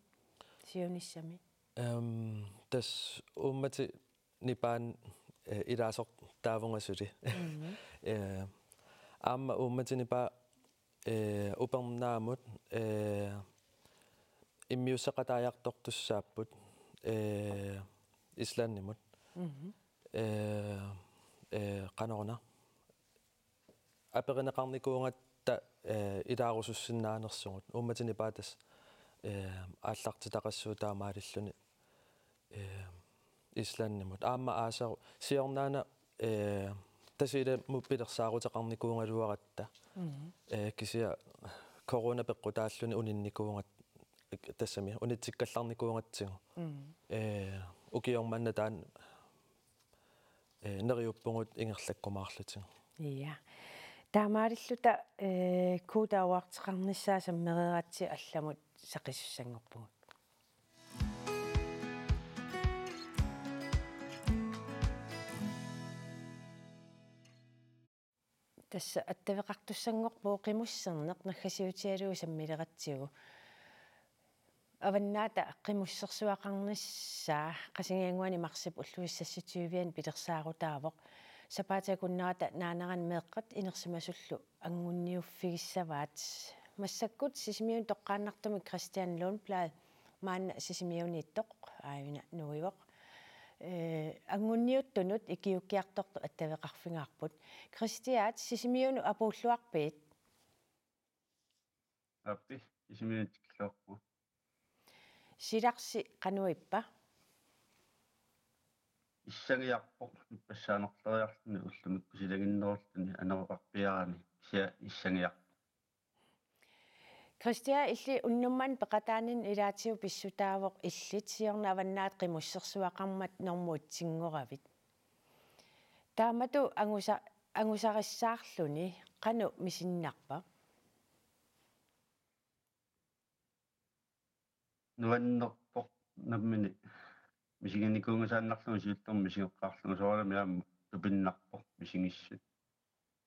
siunissami? Ehm, tassa uummatit nipaani, eh, ilaasortaavunga suli. Mhm. Eh, aamma uummatit nipaat, eh, Upernaamut, eh, immiusseqataajartortussaapput, eh, Islandimut. Mhm. Eh, eh, qanoruna. Aperineqarnikuugatta, eh, ilaarusussinnaanersugut. Uummatit nipaat tassa, eh, aallartitaqassuugut taamaalilluni, eh, Islandimut. Aamma aasaru-, siornaana, eh, Tasiilamut pilersaaruteqarnikuugaluaratta. Mhm. Eh, kisianni corona peqqutaalluni uninnikuugat-, tassami unitsikkallarnikuugatsigu. Mhm. Eh, ukioq manna taanna eh, neriuppugut ingerlakkumaarlutigu. Ja. Taamaalilluta, eh, kuuta uarteqarnissaa sammereeratsi allamut saqisussanngorpugut. Tassa attaveqartussanngorpugut qimusserneq naggasiutigalugu sammileratsigu. Avannaata Qimussersuaqarnissaa Qasigiannguani marsip ulluissassutiviani pilersaarutaavoq. Sapaatip akunnerata naanerani meeqqat inersimasullu anguniuffigissavaat. Massakkut Sisimiuni toqqaannartumik Christian Lundblad, maanna Sisimiuniittoq, aajuna nuivoq. Eh, anguniuttunut ikiuukkiartortut attaveqarfigaarput. Christian, Sisimiunut apuulluarpit? Aappi, Sisimiunut tikilluarpugut. Silarsi qanoq ippa? Issagiarpoq, ippassaanerleriarluni ullumikkut silaginnerulluni aneroqarpiarani, kisianni issagiarpoq. Christian, illit unnuk manna peqataaninnut ilaatigut pissutaavoq, illit siorna Avannaata Qimussersuaqarmat normu etsingoravit. Taamatut angusa-, angusarissaarluni qanoq misinnarpa? Nuannerpoq nammineq misiginikuunngisaannarlugu, siullermik misigeqqaarlugu, soorunami aamma tupinnarpoq misigissut.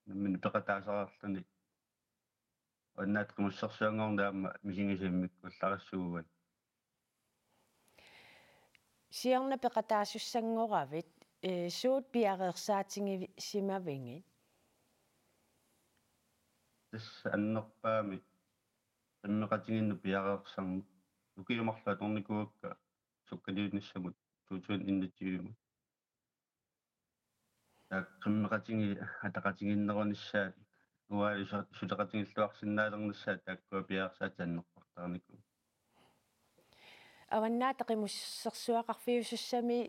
Nammineq peqataasareerluni Avannaata Qimussersuanngorneq aamma misigisat immikkuullarissuugaat. Siorna peqataasussanngoravit, eh, suut piareersaatigisimaviuk? Tassa annerpaamik qimmeqatigiinnut piareersarneq. Ukiut marluk atornikuuakka sukkaliunissamut to tusind enogtyve-mut. Taakku qimmeqatigiit ataqatigiinnerunissaat, uanga su-, suleqatigiilluarsinnaalernissaat taakkua piareersaatit annerpartaarnikuupput. Avannaata Qimussersuaqarfiusussami,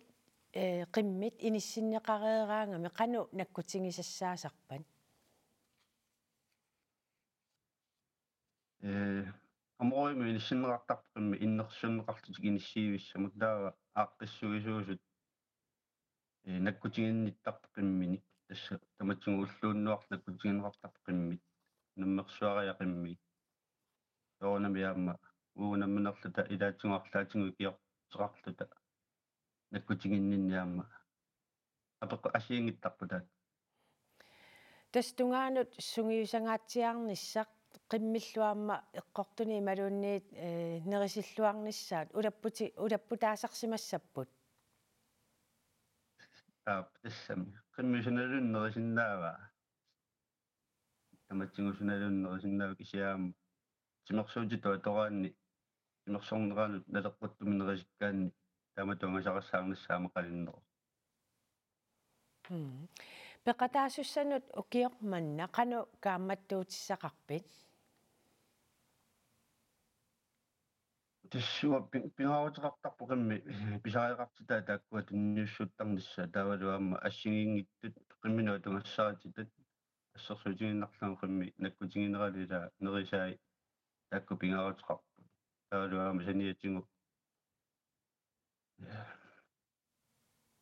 eh, qimmit inissinneqareeraangami qanoq nakkutigisassaasarpat? Eh, Amoriumi inissinneqartarpoq qimmit innersuunneqarlutik inissiivissamut, taava aaqqissuisuusut, eh, nakkutiginnittarput qimminik. Tassa tamatigut ulluunnuarlu nakkutigineqartarput qimmit. Nammersuariaq qimmii. Soorunami aamma uagut nammineerluta ilaatigut arlaatigut ikiorteqarluta nakkutiginninneq aamma apeqqut assigiinngittarput taakku. Tassa tungaanut sungiusangaatsiarnissaq qimmillu aamma eqqortunik imaluunniit, eh, nerisilluarnissaat ulapputi-, ulapputaasarsimassapput. Aap, tassami. Qimmit sunaluunniit nerisinnaavaa. Tamatigut sunaluunniit nerisinnaavaa, kisianni aamma timersuutitut atoraanni, timersorneranut naleqquttumik nerisikkaanni taamatut angusarissaarnissaa aamma qaninneruvoq. Mm. Peqataasussanut ukioq manna qanoq kaammattuutissaqarpit? Tassa uanga pi-, pingaaruteqartarpoq qimmit pisariaqartitai taakkua tunniussuuttarnissaat, taavalu aamma assigiinngitsut qimminut atugassarititut assersuutigiinnarlugit qimmit nakkutigineralu ilaa nerisai taakku pingaaruteqarput. Taavalu aamma saniatigut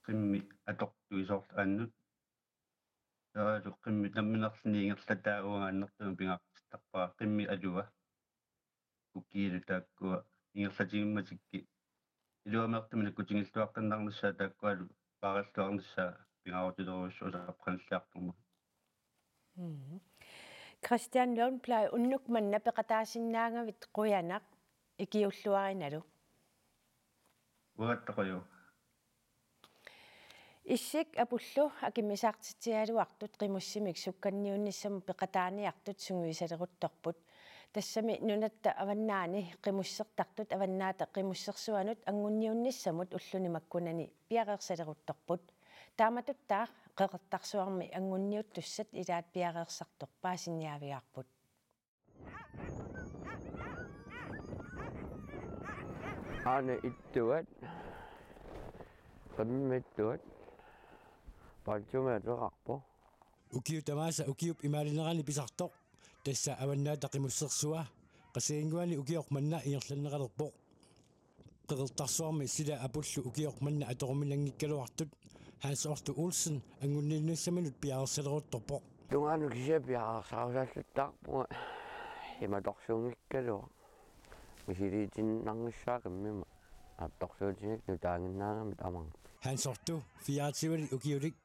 qimmit atortui soorlu annut. Taavalu qimmit nammineerluni ingerlataa uanga annertuumik pingaartittarpara, qimmit alua. Kukiilu taakkua ingerlatigimmatikku iluameertumik nakkutigilluartannarnissaat taakkualu paarilluarnissaa pingaarutilerujussuusarpoq qanilliartormat. Mm. Christian Lundblad, unnuk manna peqataasinnaagavit, qujanaq ikiulluarinalu. Uangattaaq qujanaq. Issik Apullu akimmisaartitsigaluartut qimussimik sukkanniunnissamut peqataaniartut sungiusaleruttorput. Tassami nunatta avannaani qimussertartut Avannaata Qimussersuanut anguniunnissamut ulluni makkunani piareersaleruttorput. Taamatuttaaq Qeqertarsuarmi anguniuttussat ilaat piareersartoq paasiniaavigaarput. Aana ittuat, qimmittuat, paatsumiateqarpoq. Ukiut tamaasa ukiup imaalinerani pisartoq, tassa Avannaata Qimussersua, Qasigiannguani ukioq manna ingerlanneqalerpoq. Qeqertarsuarmi sila Apullu ukioq manna atoruminanngikkaluartut Hans Otto Olsen anguniunnissaminut piareersaleruttorpoq. Tungaanut kisianni piareersarusaalluttaarpunga imatorsuunngikkaluaq. Misiliitiinnarnissaa qimmima naatsorsuutinik nutaaginnaagamik tamarmik. Hans Otto, fireogtyvenik ukiulik,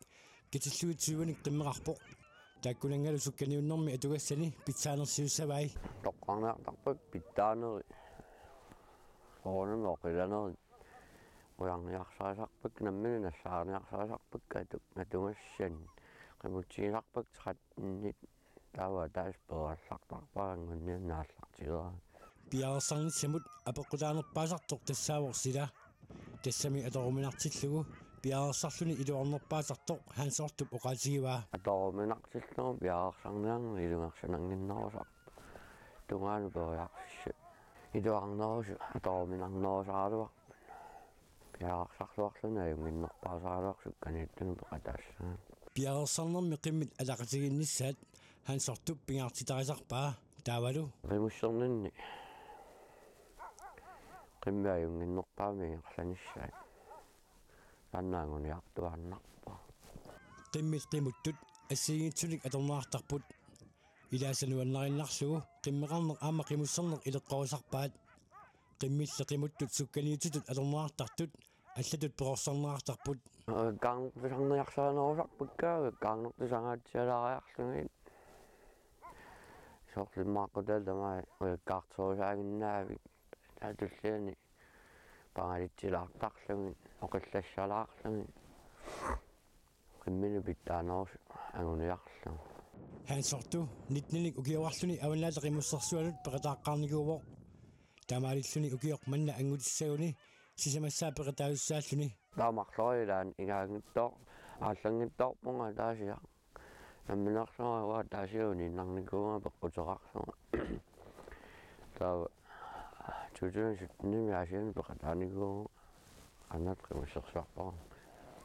katillugit tyvenik qimmeqarpoq. Taakkunanngalu sukkaniunnermi atugassani pitsaanersiussavai. Toqqarniartarpakka pitsaanerit. Soorunami oqilanerit. Qujanniarsarisarpakka nammineq nassaarniarsarisarpakka atu-, atugassani. Qimutsigisarpakka tretten-it taava ataaseq peerallartarpara angunianni aallartigeraa. Piareersarnissamut apeqqutaanerpaasartoq tassaavoq sila. Tassami atoruminartillugu piareersarluni iluarnerpaasartoq Hans Otto oqaatigivaa. Atoruminartillugu piareersarniarneq ilungersunannginnerusarpoq. Tungaanut periarfissat iluarnerusut atoruminarnerusaraluarput. Piareersarluarluni ajunnginnerpaasaraluarpoq sukkaniuttunut peqataassagaa. Piareersarnermi qimmit ataqatigiinnissaat Hans Otto pingaartitarisarpaa taavalu. Qimusserninni qimmit ajunnginnerpaamik ingerlanissaat. Taanna anguniartuaannarpoq. Qimmit qimuttut assigiinngitsunik atorneqartarput. Ilaasa nuannarinnarlugu qimmeqarneq aamma qimusserneq ileqqorisarpaat. Qimmilli qimuttut sukkaniutsitut atorneqartartut allatut perorsarneqartarput. Kaarnertusarniarsarinerusarpakka, kaarnertusangaatsialaariarlugit. Soorlu immaqa taama ujakkaartorusaaginnaavik. Taava tulliani pangalitsilaartarlugit, oqillassalaarlugit. Qimminut pitsaanerusut anguniarlugu. Hans Otto nittenik ukioqarluni Avannaata Qimussersuanut peqataaqqaarnikuuvoq. Taamaalilluni ukioq manna angutissaguni sisamassaa peqataasussaalluni. Taava marloriarlunga ingaanngitsoor-, aallanngitsoorpunga ataasiaq. Namminerlunga uanga ataasiaannarnikuuvunga peqquteqarlunga. Taava to tusind sytten-imi Aasianni peqataanikuuvunga Avannaata Qimussersuarpara.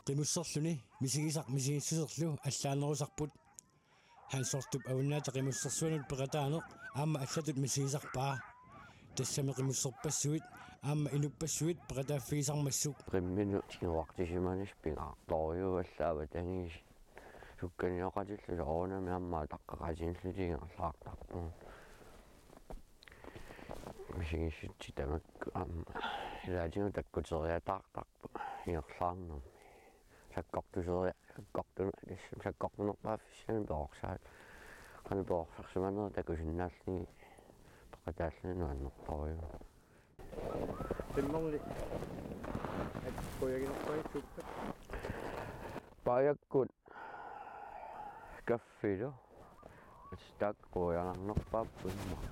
Qimusserluni misigisaq misigissuserlu allaanerusarput. Hans Otto Avannaata Qimussersuanut peqataaneq aamma allatut misigisarpaa. Tassami qimusserpassuit aamma inuppassuit peqataaffigisarmassuk. Qimminut tiguartisimanissaq pingaartorujuuvoq, allaat avatangiisit. Sukkanioqatillu soorunami aamma ataqqeqatigiillutik ingerlaartarpugut. Misigissutsit tamakku aamma ilaatigut takkuteriataartarput ingerlaarnermi. Sakkortuseria-, sakkortun-, sakkortunerpaaffissanik perorsaat. Qanoq perorsarsimanerit takusinnaallugit peqataalluni nuannertorujuuvoq. Timmerli. At kujaginerpaajuttuuppat. Paajakkut kaffilu. At taakku qujanarnerpaapput immaqa.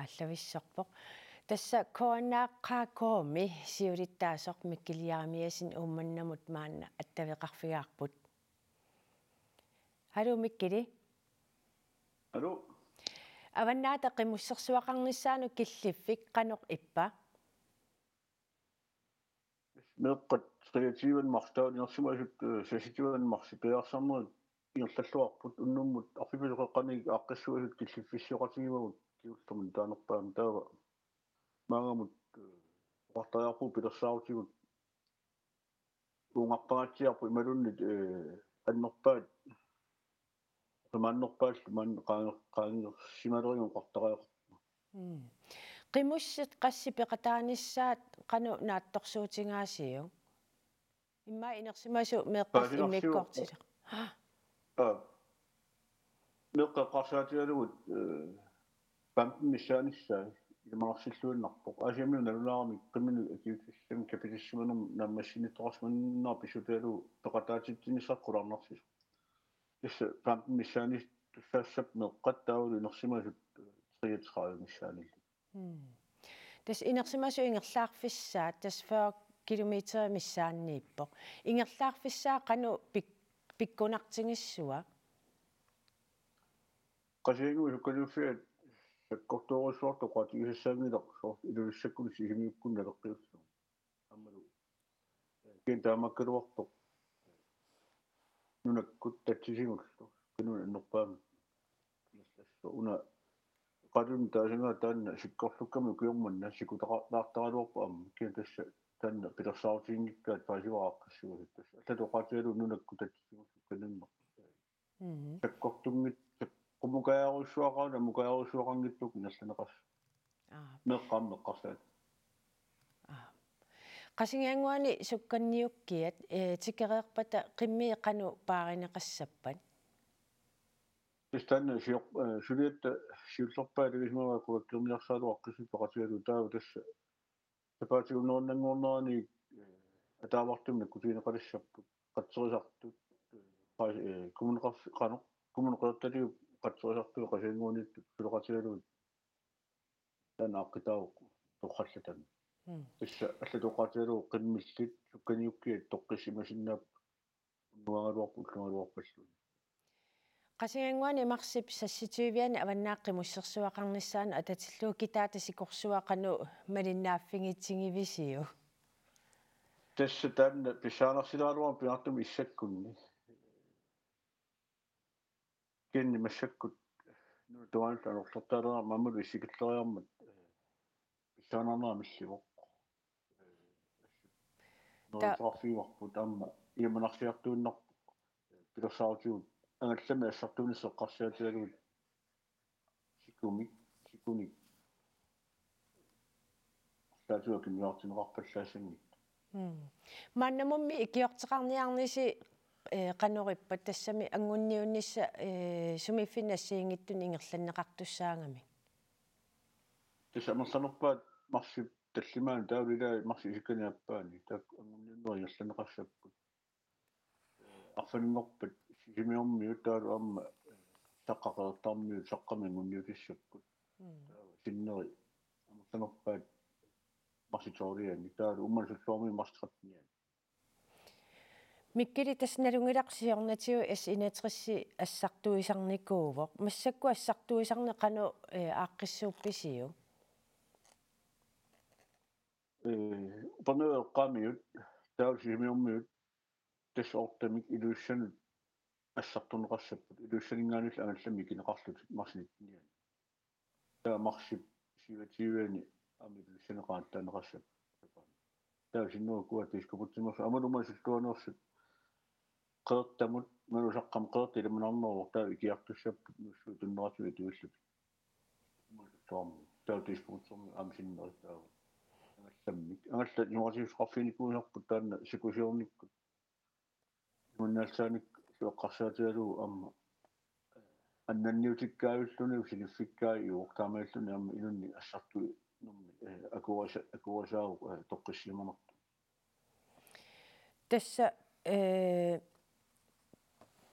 Aallavissorpoq. Tassa K N R K K-mi siulittaasoq Mikkeli Jeremiassen Uummannamut maanna attaveqarfigaarput. Hallo Mikkeli. Hallo. Avannaata Qimussersuaqarnissaanut killiffik qanoq ippa? Meeqqat treogtyve marts taava inersimasut, øh, seksogtyve marts piareersarnerit ingerlalluarput unnummut arfipisoqeqqanik aaqqissuisut killiffissisoqatigivagut kingullermik taanerpaamik taava maannamut, øh, oqartariaqarpugut pilersaarutigut uungarpangaatsiarput imaluunniit, øh, annerpaat qimaannerpaallu maanna qaange-, qaangersimalerigut oqartariaqarpugut. Mm. Qimussit qassit peqataanissaat qanoq naatsorsuutigaasiuk? Immaqa inersimasut meeqqat Paasinersiu- immikkoortitaq. Aa. Meeqqat eqqarsaatigalugit, øh, femten missaanissaat ilimanarsilluinnarpoq. Aasiammiut nalunaaramik qimminut akiuutississamik kapitissimanermut naammassinnittoqarsimanera pissutigalugu peqataatitsinissaq qularnarsisoq. Tassa femten missaanissaq tussaassappat meeqqat taavalu inersimasut, øh, treogtredive missaanillu. Mm. Tassa inersimasut ingerlaarfissaat tassa fyrre kilometer missaanniippoq. Ingerlaarfissaat qanoq pik-, pikkunartigissava? Qasigiannguit sukkaliuffiat sakkortoorujussuartut oqaatigisassaanngilaq soorlu Ilulissakkunni Sisimiukkunni naleqqiullugu. Aammalu, øh, kisianni taamaakkaluartoq nunakkut tatsisigullu, kisianni annerpaamik. Una Qatun taasinga taanna sikkorlukkami ukiormanna sikutaqartartaraluarpoq aamma. Kisianni tassa taanna pilersaarutiginngikkaat paasivara aaqqissuussat. Tassa allatut oqaatigalugu nunarput tatsitigut sukkaninneq. Mhm. Sakkortunngit-, sak-, qummukajaarujussuaqarani, ammukajaarusuaqanngitsukkut ingerlanneqassaaq. Aap. Meeqqat aamma eqqarsaat. Aap. Qasigiannguani sukkanniukkiat, eh, tikereerpata qimmii qanoq paarineqassappat? Tassa taanna sioq-, eh, suliatta siullerpaat ilisimavarput qulakkeerniarsaraluarpoq aaqqissuussat peqatigalugu taava tassa sapaatip unnuarnanngornerani, eh, ataavartumik nakkutigineqalissapput, qatserisartut, eh, qa-, eh, kommuneqarf-, qanoq, Kommune Qeqertaliup qatserisartut Qasigiannguaniittut suleqatigalugit taanna aaqqitaavoq torrallatami. Mm. Tassa allatut oqaatigalugu qimmillit sukkanniukkiat toqqissimasinnaapput unnuagaluarpat ullugaluarpalluunniit. Qasigiannguani marsip seksogtyve-ani Avannaata Qimussersuaqarnissaanut atatillugu kitaata sikorsuaq qanoq malinnaaffigitsigivisiuk? Tassa taanna pissaanarsileraluarama pingaartumik issakkunni. Kisianni massakkut nunat tungaanullu anorlertaaleraangata aammalu isikilleriarmat, eh, pissaanarnera millivoq. Ta- Neriussaqarfigivarput aamma ilumut arsartuinnarpoq. Pilersaarutigut angallamik assartuunissaq eqqarsaatigalugit sikumik, sikunik. Taatsuakimmiartinneqarpallaassanngitsoq. Mm. Maannamummi ikiorteqarniarnisi, eh, qanorippat tassami anguniunnissaa, eh, sumiiffinni assigiinngitsunik ingerlanneqartussaagamik? Tassa amerlanerpaat marsip tallimaanut taavalu ilai marsip isikkani aappaani taakku anguniunnerit ingerlanneqassapput. Arfininngorpat Sisimiormiut taavalu aamma Saqqaq Qeqertarmiut Saqqami anguniutissapput. Mm. Taava sinneri amerlanerpaat marsip tolvianni taavalu Uummannaq Sulluarmiut marsip trettenianni. Mikkeli, tassa nalunngilarsi siornatigut S enogtres assartuisarnikuuvoq. Massakkut assartuisarneq qanoq, eh, aaqqissuuppisiuk? Eh, Upernaviup eqqaamiut, taavalu Sisimiormiut, tassa ottemik Ilulissanut assartorneqassapput, Ilulissaninngaanniillu angallamik ikineqarlutik marsip nittenianni. Taava marsip syvogtyve-ani aamma Ilulissanut qangattaanneqassapput. Taava sinneri ukua diskobugtimeersut aammalu Uummannaq Sulluaneersut Qeqertamut, Manussaqqamut Qeqertap ilimanarneruvoq, taava ikiartussapput Nuussuit Tunneratsigut atuillutik. Uummannaq Sulluarmiut. Taava diskobugtimeersut aamma sinneri taava. Angallammik. Angallat imaasiusoqarfiginikuusarput taanna sikusiornikkut. Imannaallaanik eqqarsaatigalugu aamma annanniutikkaajulluunniit siniffikkaajuvoq taamaalilluni aamma inunnik assartuinermik, eh, akuerisa-, akuerisaavoq, eh, toqqissisimanartumik. Tassa, eh,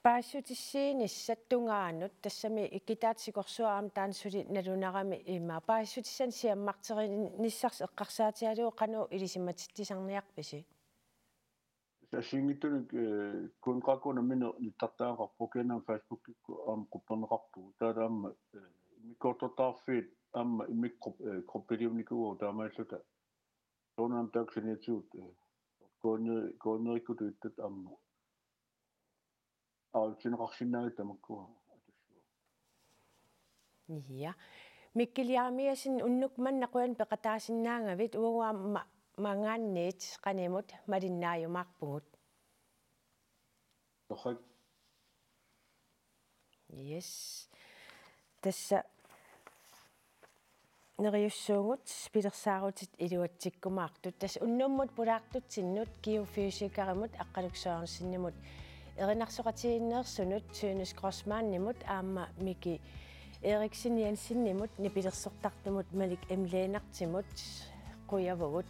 paasissutissiinissat tungaanut, tassami kitaata sikorsuaq aamma taanna suli nalunarami ima, paasissutissanik siammarterinissarsi eqqarsaatigalugu qanoq ilisimatitsisarniarpisi? Assigiinngitsunik, eh, Kuun Qaakku nammineq nittartagaqarpoq, kisianni aamma Facebookikkut aamma qupperneqarpugut. Taava aamma, eh, immikkoortortaqarfiit aamma immikkuupput, eh, gruppiliunnikuuagut taamaalilluta. Soorunami taakku saniatigut, eh, koordineri-, koordinerikkutut ittuttut aamma aalajangerneqarsinnaanngitsut tamakkua atussuaq. Ja. Mikkeli Jerimiassen, unnuk manna qujanaq peqataasinnaagavit, uagut aamma maanngaanniit qanimut malinnaajumaarpugut. Torrak. Yes. Tassa neriussuugut pilersaarutit iluatsikkumaartut. Tassa unnummut pulaartutsinnut geofysikerimut Aqqaluk Sørensenimut erinarsoqatigiinneersunut Tønnes Grossmannimut aamma Miki Eriksen Jensenimut nipilersortartumut Malik M. Lennartimut qujavugut.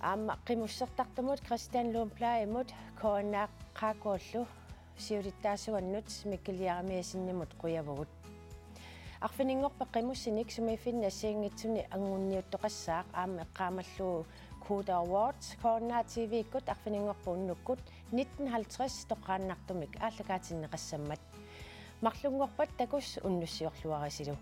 Aamma qimussertartumut Christian Lundbladimut K N R-kkut siulittaasuannut Mikkeli Jerimiassenimut qujavugut. Arfininngorpat qimussinit sumiiffinni assigiinngitsuni anguniuttoqassaaq aamma eqqaamallugu Koda Awards K N R T V-kkut arfininngorpat unnukkut nitten halvtreds toqqaannartumik aallakaatinneqassammat. Marlunngorpat takuss', unnussiorluarisilu.